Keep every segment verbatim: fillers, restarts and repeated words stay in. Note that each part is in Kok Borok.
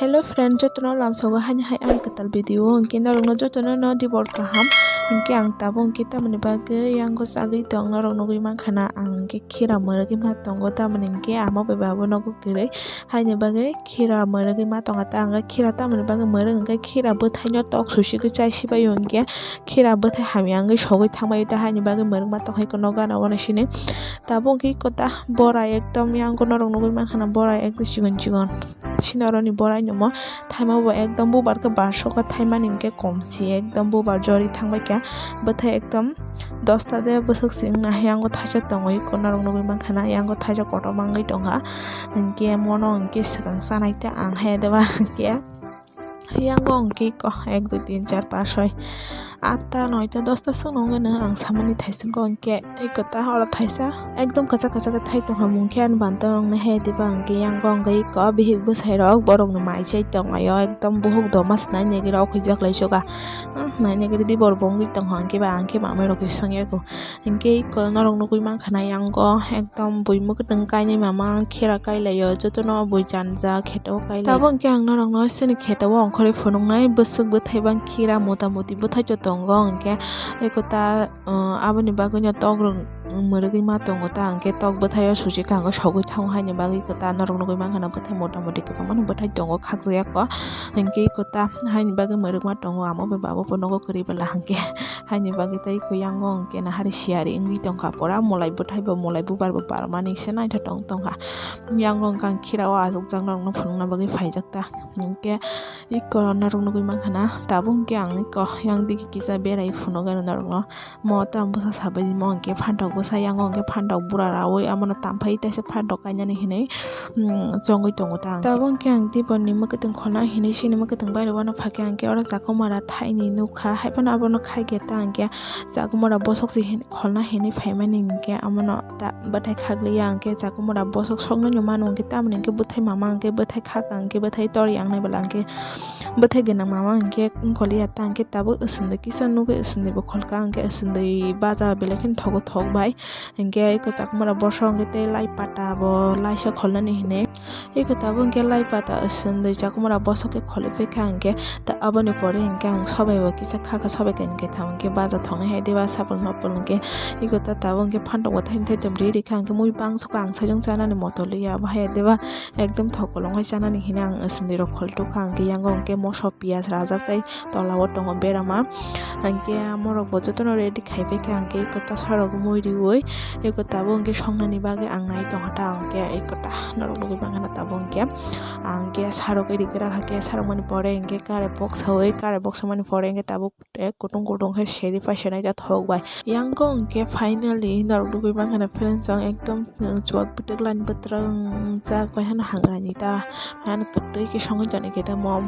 Hello friend, jotono lamsogo hani hai ang kwtal video, hwnkhe norokno jotono no dibor kaham. Hwnkhe ang tabuk hwnkhe tamoni bagwi yango chagwi tong, norok nugwi mankha na ang hwnkhe khira mwrwgwi ma tongo, tamoni hwnkhe amo bai babo nogo kwrwi, haini bagwi khira mwrwgwi ma tongo. Ta ang khira tamoni bagwi mwrwk hwnkhe khira bwthaino tok susigwi chai sibaio, hwnkhe khira bwthai hamya wngwi sogwi thangbaio, ta haini bagwi mwrwk ma tong hai nogo gana uanw sini. Tabuk hwnkhe kota borai ekdom yango norok nugwi mankha na borai ekdom chigon chigon. Sini oroni borai no mo thaima bo ekdom bubar khe bar sokha, thaimani hwnkhe komsi ekdom bubar jori thangbai kha. Bwthai ekdom dosta de bwswk se wngna hai yango thaisa tongo, iko norok nugwi mankha na yango thaisa kotor mangwi tongkha. Hwnkhe mono hwnkhe swkang chanai ta ang hai deba hwnkhe. Yango hwnkhe iko ek, dui, tin, char, panch, soi, atta, noita, dosta swkno wngwi no ang samani thaisingo hwnkhe iko ta oro thaisa ekdom kwchak kwchak khe thai tongkha mung khe ani banta wngna he diba hwnkhe yango hwnkhe iko bihik bwsai rok borok no mai chai tonglaio ekdom buhuk doma se nai naigira o khuijak lai suka nai naigira dibor bo wngwi tongkha hwnkhe ba ang khe mamai rok khe swngya kho. Hwnkhe iko norok nugwi mankha na yango ekdom bui mwkhwtwng kainwi mama khera kailaio, jotono bui janja kheto kailai. Tabuk hwnkhe ang norokno chini kheto o ongkhorwi phunuknai bwswk bwthai bang khera mota moti bwthai to tongo, hwnkhe iko ta, uh, aboni bagwino tok rok mwrwgwi ma tongo ta, hwnkhe tok bwthaio susi kha hwnkhe sogwi thango haini bagwi iko ta norok nugwi mankha na bwthai mota moti kwbangma no bwthai tongo khakjagya ko, hwnkhe iko ta haini bagwi mwrwk ma tongo amo bai babo bo nogo kwrwi bwla hwnkhe. Haini bagwi tei khe yango hwnkhe nahari siyari wngwi tongkha pura, molai bwthai bo molai bubar bo barmani se naithotok wng tongkha. Yango hwnkhe ang khira o achukjak norokno phunukna bagwi phaijak ta. Hwnkhe iko norok nugwi mankha na tabuk hwnkhe ang iko yang digi kisa berai phunukgwi norokno. Mo tamo bwsa sabai mo hwnkhe phantok bwsa yango hwnkhe phantok bura raui abono tamphai teisa phantok kainani hinwi. Hmm, chongwi tongo ta ang. Tabuk hwnkhe ang tiboni mwkhwtwng kholna hinwi sini mwkhwtwng bai rwano phakhe ang khe oro chakwmara thaini nukha, haiphano abono khaikhe ta ang khe chakwmara bosok se hin-, kholna hinwi phaimani hinkhe abono ta bwthai khakliya ang khe chakwmara bosok soknani mano hinkhe tamoni hinkhe bwthai mama hinkhe bwthai khaka hinkhe bwthai tor yangnai bwla hinkhe bwthai gwnang mama hinkhe wngkoliya ta hinkhe tabuk swndwi kisa nugwi swndwi bo kholka hinkhe swndwi baja belai kheno thogo thok bai. Hinkhe eko chakwmara bosok hinkhe tei lai pata bo laisa kholnani hinwi. Eko tabuk hinkhe lai pata swndwi chakwmara bosok khe kholwi phaikha hinkhe ta aboni pore hinkhe ang sobai bo kisa khakha sobai kha hinkhe tamo hinkhe baja thongnai hai diba sapul mapul hinkhe eko ta tabuk hinkhe phantok bo thaini thaitom ri rikha hinkhe mui bangsuka ang sajwng chanani moto liya abo hai diba ekdom thok kolong hai chanani hinwi ang swndwi rok kholtokha hinkhe yango hinkhe moso piyaj rajak tei tola o tongo berama. Hinkhe morok bo jotono ready khai pai kha, hinkhe eko ta sarok mui riui eko tabuk hinkhe songnani bagwi ang nai tongkha ta, hinkhe eko ta norok nugwi mankha na tabuk hinkhe ang khe sarok iri gra kha khe sarok mani pore hinkhe kare box saui kare box mani pore hinkhe tabuk kutung kutung khe seri pai se nai ta thok bai. Yango hinkhe finally norok nugwi mankha na friends, ang ekdom chuak bwtwk line bwtwrang jak bai hano hangrani ta. Ano kwtwi khe songwi toni khe tamo.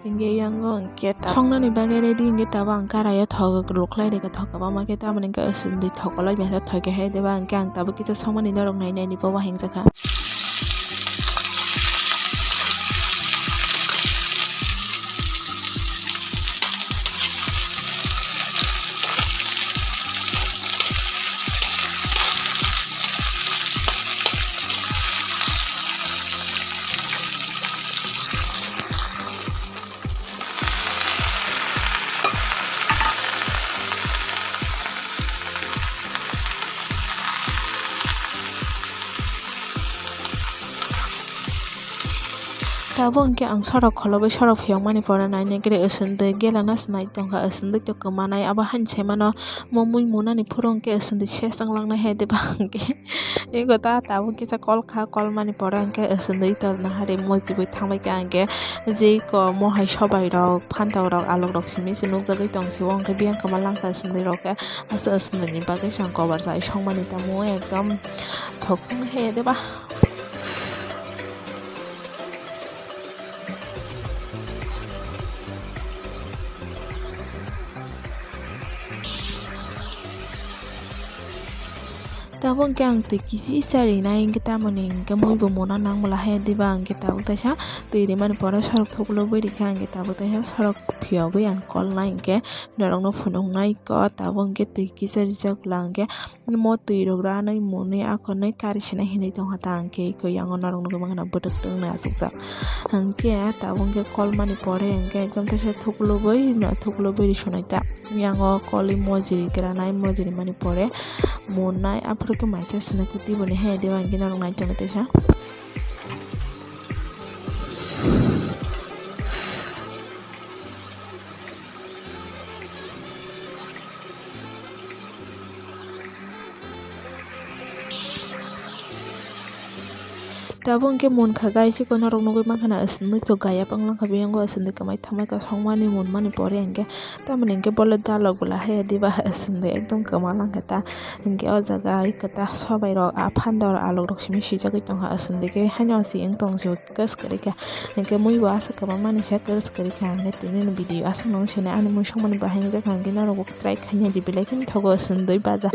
Hinkhe yango hinkhe ta songnani bagwi ready hinkhe tabo ang karaio thok rwkhlai rikha, thok kwbangma khe tamoni hinkhe swndwi thok kolai masa thok khe hai diba hinkhe ang tabo kisa songmani norok nai nai ni bobo hingjak kha. Tabuk hinkhe ang sorok kholobwi sorok phiyokmani pore nainai khe swndwi gelana se nai tongkha, swndwi to kwmanai abo haini saimano mo mui munani phuru hinkhe swndwi ses wnglangnai hai diba hinkhe. Eko ta tabuk kisa kol kha, kol mani pore hinkhe swndwi tol nahari mojibwi thangbai kha hinkhe jei ko mohai sobai rok, phantok rok, alok rok simi se nukjagwi tong sio hinkhe biyang kwma langkha swndwi rok khe aswk swndwi ni bagwi chwng kobar chai songmani tamo ekdom thok song he diba. Abo hwnkhe ang twi kisi isa rinai hwnkhe tamoni hwnkhe muibo mona nang bwla hai diba hwnkhe tabuk taisa twi rimani pore sorok thuklubui rikha hwnkhe tabuk taisa sorok phiyogwi ang kol nai hwnkhe norokno phunuknai kok tabuk hwnkhe twi kisa rijak bwla hwnkhe mo twi rok ranai mwnwi akhornwi kari sinai hinwi tongkha ta hwnkhe koi yango norok nugwi mankha na bwtwk twngwi achukjak hwnkhe tabuk hwnkhe kol mani pore hwnkhe ekdom teisa thuklubui no thuklubui risunai ta. Yango koli mojri granai, mojri mani pore monnai, aphuru khe maisa sinai khe tiboni hai diba hwnkhe norok nai tongo teisa. Tabuk hwnkhe munkha guys, iko norok nugwi mankha na aswndwi to gaya panglangkha, biyang o aswndwi kwmai thamai ka songmani munmani pore hwnkhe tamoni hwnkhe bole dalok bwla haya diba aswndwi ekdom kwma langkha ta hwnkhe o jaga iko ta sobai rok a phandor alok rok simi sijagwi tongkha aswndwi khe haino si wng tong si kos kwrwikha hwnkhe muibo aswk kwbangmani se kos kwrwikha hwnkhe tini ni video aswk nung sene ani mui songmani bahai wngjakha hwnkhe norok bo try khaina di belai kheno thogo aswndwi baja.